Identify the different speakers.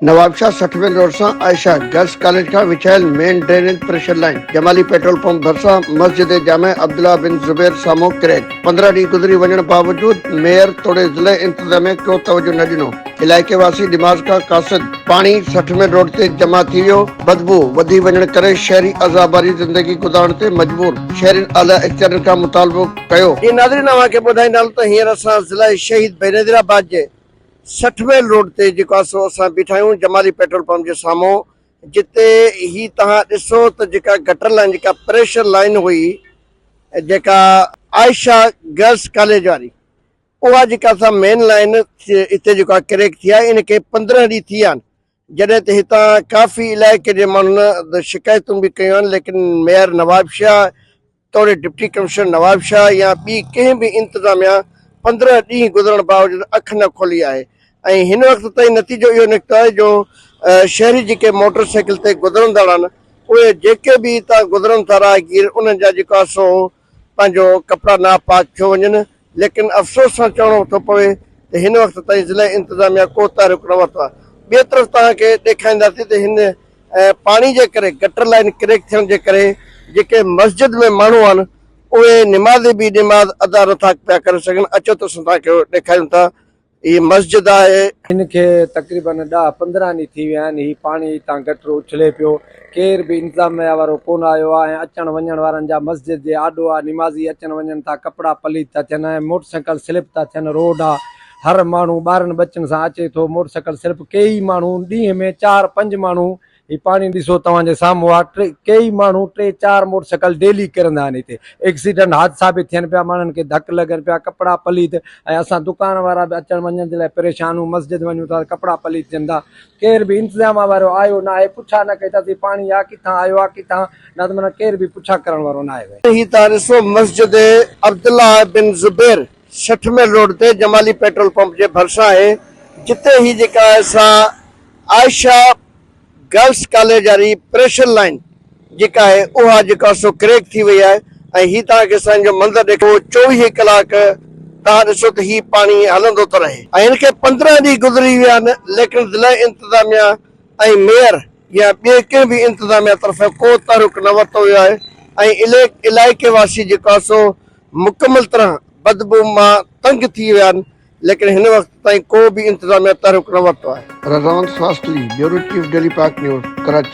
Speaker 1: نوابشاهه 60 ميل road سان Ayesha girls college کان وڇايل main drainage pressure line Jamali petrol pump ڀرسان مسجد جامع عبدالله بن زبير سامهون ڪريڪ 15 ڏينهن گذري وڃڻ باوجود ميئر توڙي ضلعي انتظاميه ڪو توجه نه ڏنو علائقي واسي نماز کان قاصد پاڻي 60 ميل روڊ تي جمع ٿي ويو بدبوء وڌي وڃڻ ڪري شهري عذاب واري زندگي گذارڻ تي مجبور شهرين اعليٰ اختيارين کان مطالبو ڪيو. جي ناظرين اوهان کي ٻڌائيندا هلون ته هينئر اسان ضلعي شهيد بينظير آباد جي 60 ميل روڊ تي جيڪو آهي سو اسان بيٺا آهيون جمالي پيٽرول پمپ جي سامهون جتي هي توهان ڏسو ته جيڪا گٽر لائين جيڪا پريشر لائين هئي جيڪا عائشه گرلس ڪاليج واري اها جيڪا سا مين لائين هتي جيڪو آهي ڪريڪ ٿي آهي ان کي 15 ڏينهن ٿي ويا آهن جڏهن ته هتان ڪافي علائقي جي ماڻهن شڪايتون به ڪيون آهن ليڪن ميئر نوابشاهه توڙي ڊپٽي ڪمشنر نوابشاهه يا ٻي ڪنهن به انتظاميا 15 ڏينهن گذرڻ باوجود اک نه کولي آهي ۽ هن وقت تائين نتيجو اهو نڪتو آهي جو شهري جيڪي موٽر سائيڪل تي گذرندڙ آهن اهي جيڪي به هتان گذرن ٿا راهگير انهن جا جيڪو آهي سو پنهنجو ڪپڙا ناپاڪ ٿيو وڃن ليڪن افسوس سان چوڻو ٿو پوي ته هن وقت تائين ضلعي انتظاميا ڪو تحرڪ نه ورتو آهي ٻئي طرف توهان کي ڏيکارينداسين ته هن پاڻي جي ڪري گٽر لائين ڪريڪ ٿيڻ جي ڪري جيڪي مسجد ۾ ماڻهو آهن اهي نمازي به نماز ادا نٿا پيا ڪري سگهن اچو ته اسان توهان کي ڏيکاريون ٿا هي مسجد آهي.
Speaker 2: هن کي تقريبن ڏهه 15 ڏينهن ٿي ويا آهن هي پاڻي هتان گٽر اڇلي پيو ڪير به انتظاميا وارو ڪونه آيو آهي ۽ اچڻ وڃڻ وارن جا مسجد جي آڏو آ نمازي اچن وڃن ٿا ڪپڙا پليت ٿا ٿين ۽ موٽر سائيڪل سلپ ٿا ٿين روڊ آ هر ماڻهو ٻارن ٻچن سان اچي ٿو موٽر سائيڪل سلپ ڪيئي ماڻهو ڏينهن ۾ چار پنج ماڻهو هي پاڻي ڏسو توهان جي سامهون آ ٽي ڪيئي ماڻهو ٽي چار موٽر سائيڪل ڊيلي ڪرندا آهن هتي ايڪسيڊنٽ حادثا به ٿين پيا ماڻهن کي ڌڪ لڳن پيا ڪپڙا پليت ۽ اسان دڪان وارا به اچڻ وڃڻ جي لاء پريشان آهيون مسجد وڃون ٿا ڪپڙا پليت ٿين ٿا ڪير به انتظاميا وارو آيو نه آهي پڇا نه ڪئي اٿس هي پاڻي آ ڪٿان آيو آ ڪٿان نه ته معنيٰ ڪير به پڇا ڪرڻ وارو نه آيو آهي.
Speaker 1: هي توهان ڏسو مسجد عبدالله بن زبير 60 ميل روڊ تي جمالي پيٽرول پمپ جي ڀرسان آهي جتي هي جيڪا آهي سا عائشه گرلس ڪاليج واري پريشر لائين جيڪا آهي اها جيڪا سو ڪريڪ ٿي وئي آهي ۽ هي توهان کي اسان جو منظر ڏيکاريو 24 ڪلاڪ توهان ڏسو ته هي پاڻي هلندو ٿو رهي ۽ هن کي 15 ڏينهن گذري ويا آهن ليڪن ضلعي انتظاميا ۽ ميئر يا ٻئي ڪنهن به انتظاميا طرفان ڪو تحرڪ نه ورتو ويو آهي ۽ علائقي واسي جيڪو آهي سو مڪمل طرح بدبو مان تنگ ٿي ويا آهن ليڪن هن وقت تائين ڪو به انتظاميا تحرڪ نه ورتو آهي. Rizwan Sasli, bureau chief daily Pak news, Karachi.